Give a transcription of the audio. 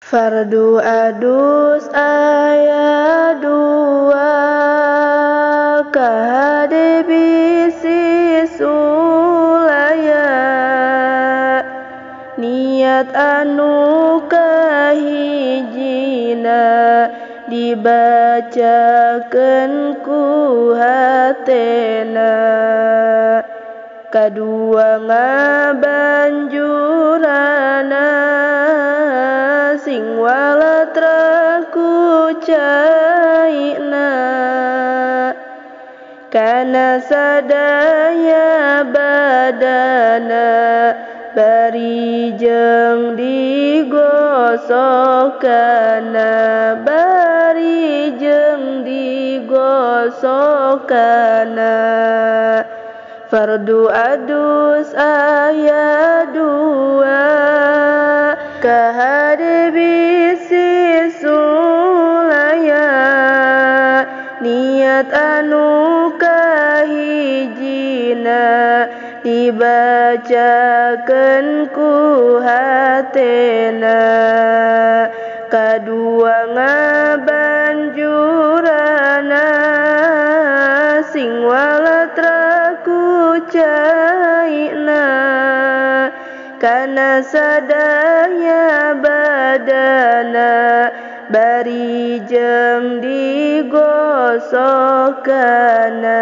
Fardu adus aya dua kahade bisi sulaya niat anu kahijina dibacakeun ku hatena kadua ngabanjurana sing walatra ku caina kana sadaya badana bari jeung digosokana bari jeung digosokana. Fardu adus aya dua kahade bisi sulaya niat anu kahijina dibacakeun ku hatena kadua ngabanjurana sing walatra ku caina kana sadaya badana bari jeung digosokana.